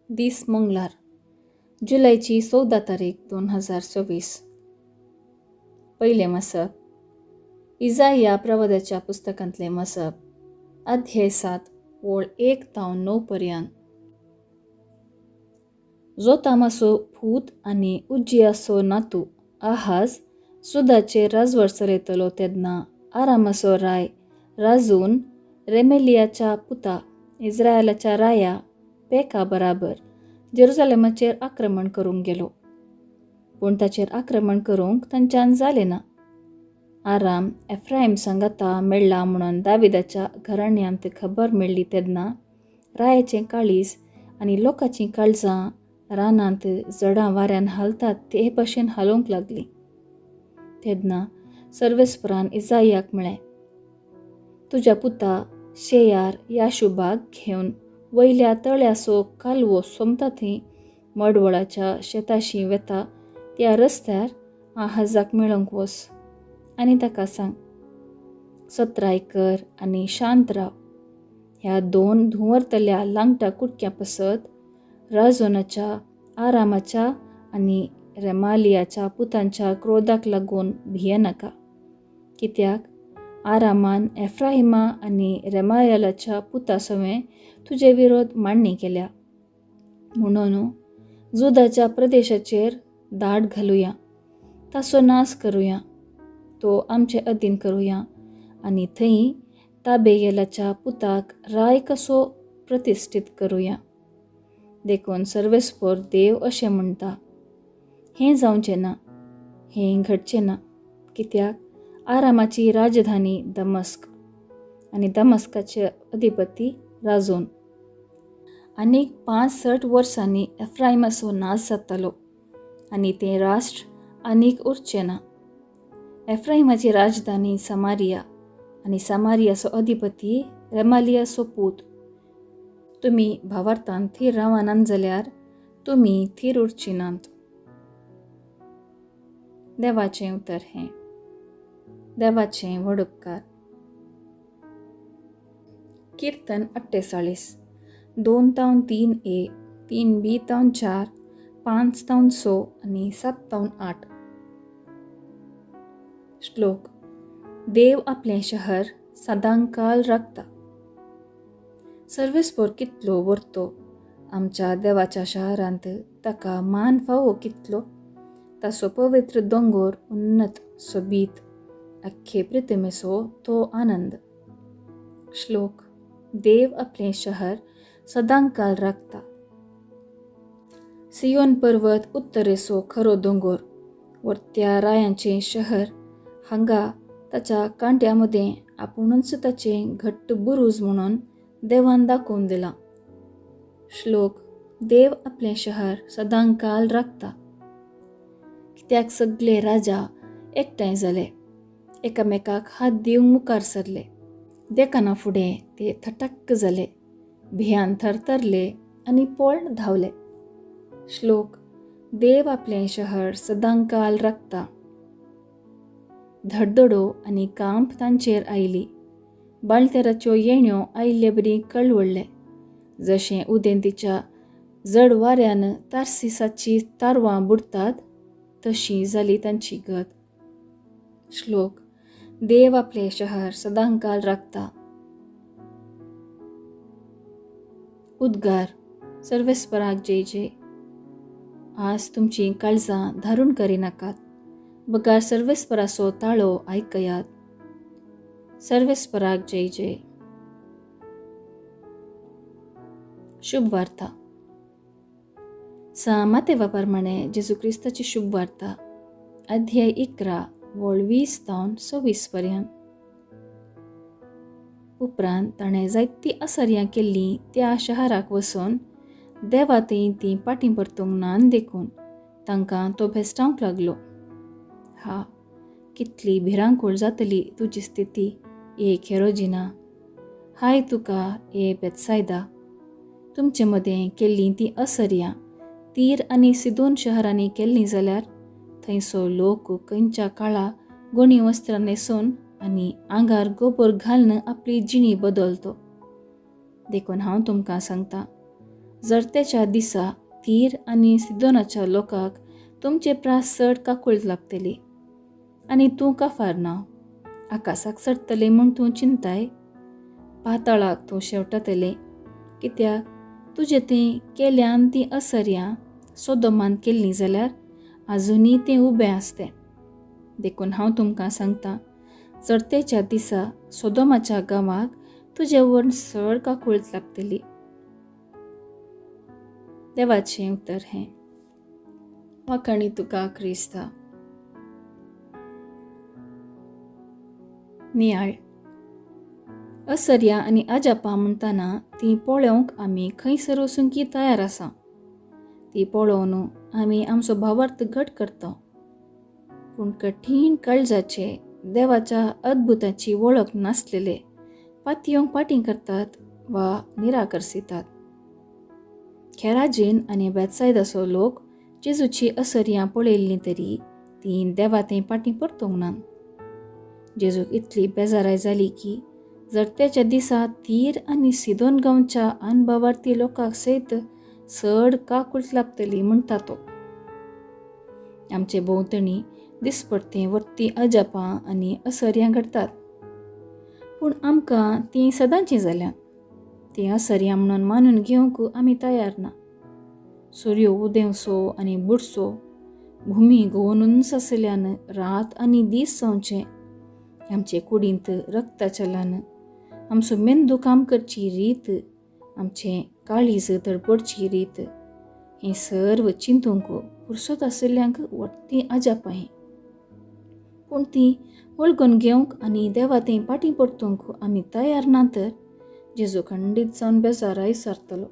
दीस मंगळार, जुलयची 14 तारीख 2024. पयलें मसप, इजाया प्रवादाच्या पुस्तकांतलें मसप, अध्याय 7 ओळ 1 तावन 9 पर्यंत. जोतामाचो पूत आनी उज्जियाचो नातू आहाज जुदाचेर राजवट चलयतलो तेन्ना आरामाचो राय राजून रेमेलियाच्या पुता इस्रायलाच्या राया पेका बराबर जेरुजालेमाचेर आक्रमण करूंक गेलो, पूण ताचेर आक्रमण करूंक तांच्यान जालें ना. आराम एफ्रायम सांगाता मेळ्ळा म्हणून दाविदाच्या घराण्यांत खबर मेळ्ळी तेन्ना रायाचें काळीज आनी लोकांचीं काळजां रानांत जडां वाऱ्यान हालतात ते भशेन हालोवंक लागलीं. तेन्ना सर्वेस्परान इजायाक म्हळें, तुज्या पुता शेयार याशुबाक घेवन वयल्या तळ्याचो कालवो सोमता थंय मडवळाच्या शेताशी वेता त्या रस्त्यार आहाजाक मेळोंक वच आनी ताका सांग, सत्राय कर आनी शांत राव. ह्या दोन धुंवरतल्या लांगटा कुटक्या पासत राजोनाच्या आरामाच्या आनी रेमालियाच्या पुतांच्या क्रोधाक लागून भियेनाका, कित्याक आरामान एफ्राहिमा आनी रेमायालाच्या पुता सवें तुजे विरोध मांडणी केल्या. म्हणून जुदाच्या प्रदेशाचेर दाट घालुया, ताचो नाश करुया, तो आमचे अधीन करुया आनी थंय ताबेयेलाच्या पुताक राय कसो प्रतिश्ठीत करुया. देखून सर्वेस्पर देव अशें म्हणटा, हें जावचें ना, हें घडचें ना, कित्याक आरामाची राजधानी दमस्क आनी दमस्काचे अधिपती राजोन. आनीक 65 वर्सांनी एफ्रायमाचो नाश जातलो आनी तें राष्ट्र आनीक उरचें ना. एफ्रायमाची राजधानी समारिया आनी समारियाचो अधिपती रेमालियाचो पूत. तुमी भावार्थान थीर रावनात जाल्यार तुमी थीर उरची नात. देवाचें उतर हें. देवाचें व्हड उपकार. किर्तन 48, 2 तावन 3 ए, 3 बी तावन 4, 5 तावन 6 आनी 7 तावन 8. श्लोक. देव आपलें शहर सदांकाल राखता. सर्वेस्पर कितलो व्हरतो आमच्या देवाच्या शहरांत, ताका मान फावो कितलो. ताचो पवित्र दोंगोर उन्नत सोबीत, अख्खे प्रितमेचो तो आनंद. श्लोक. देव आपलें शहर सदांकाल राखता. सियोन पर्वत उत्तरेचो खरो दोंगोर, वरत्या रायांचें शहर, हांगा ताच्या कांट्या मदें आपुणूच ताचें घट्ट बुरूज म्हणून देवान दाखोवन दिलां. श्लोक. देव आपलें शहर सदांकाल राखता. कित्याक सगळे राजा एकठांय जाले, एकामेकाक हात दिवंक मुखार सरले. देखाना फुडें ते थटक्क जाले, भियान थरथरले आनी पळ धांवले. श्लोक. देव आपलें शहर सदांकाल राखता. धडधडो आनी कांप तांचेर आयली, बाळतेराच्यो येण्यो आयिल्ले बरी कळवळ्ळे. जशें उदेंतीच्या जड वाऱ्यान तारसिसाची तारवां बुडटात तशी जाली तांची गत. श्लोक. देव आपलें शहर सदांकाल राखता. उद्गार. सर्वेस्पराक जय जय. आज तुमचीं काळजां धारून करिनाकात, बगार सर्वेस्पराचो ताळो आयकयात. सर्वेस्पराक जय जय. शुभ वार्ता. सा मातेवा प्रमाणे जेजू क्रिस्ताची शुभ वार्ता, अध्याय 11 वळ 20 तावन 26 पर्यंत. उपरांत ताणें जायतीं असर्यां केल्लीं त्या शहराक वचून देवा थंय तीं पाटीं परतूंक ना देखून तांकां तो भेश्टावंक लागलो. हा, कितली भिरांकूळ जातली तुजी स्थिती ए खेरोजिना, हाय तुका ए बेतसायदा. तुमचे मदें केल्लीं तीं असर्यां तीर आनी सिदोन शहरांनी केल्लीं जाल्यार थंयसो लोक खंयच्या काळा गोणी वस्त्रां न्हेसून आनी आंगार गोबर घालून आपली जिणी बदलतो. देखून हांव तुमकां सांगता, जरतेच्या दिसा तीर आनी सिदोनाच्या लोकांक तुमचे प्रास चड काकूळट लागतली. आनी तूं काफारना आकाशाक चडटलें म्हूण तूं चिंताय, पातळाक तूं शेवटतलें, कित्याक तुजें तें केल्यान तीं असर्यां सोदोमान केल्लीं जाल्यार आजुनूय तें उबें आसतें. देखून हांव तुमकां सांगता, चडतेच्या दिसा सोदोमाच्या गांवाक तुजें वर्ण चड काकूळट लागतली. देवाचें उतर हें. वाखाणी तुका क्रिस्ता. नियाळ. असर्या आनी अजापां म्हणटना तीं पळोवंक आमी खंयसर वचूंक तयार आसा. ती पळोवन आमी आमचो भावार्थ घट करता. पूण कठीण काळजाचे देवाच्या अद्भुताची वळख नासलेले पातयेवंक पाटीं करतात वा निराकर्सितात. खेराजीन आनी बेतसायदाचो लोक जेजूची असर्यां पळयल्लीं तरी तीं देवा थंय पाटीं परतूंक नात. जेजूक इतली बेजाराय जाली की जर तेच्या दिसा तीर आनी सिदोन गांवच्या अनभावार्थी लोकांक सयत चड काकूळट लागतली म्हणटा तो. आमचे भोंवतणी दिसपडतीं व्हडतीं अजापां आनी असर्यां घडटात, पूण आमकां तीं सदांचीं जाल्यांत. तीं असर्यां म्हणून मानून घेवंक आमी तयार ना. सुर्यो उदेंवचो आनी बुडचो, भुमी घुंवनूच आसल्यान रात आनी दीस जावचें, आमचे कुडींत रक्ताचलन, आमचो मेंदू काम करची रीत, आमचें काळीज धडपडची रीत, हें सर्व चिंतूंक पुरसत आशिल्ल्यांक व्हडतीं अजापां हीं. पूण तीं वळखून घेवंक आनी देवा थंय पाटीं परतूंक आमी तयार ना तर जेजू खंडीत जावन बेजाराय सारतलो.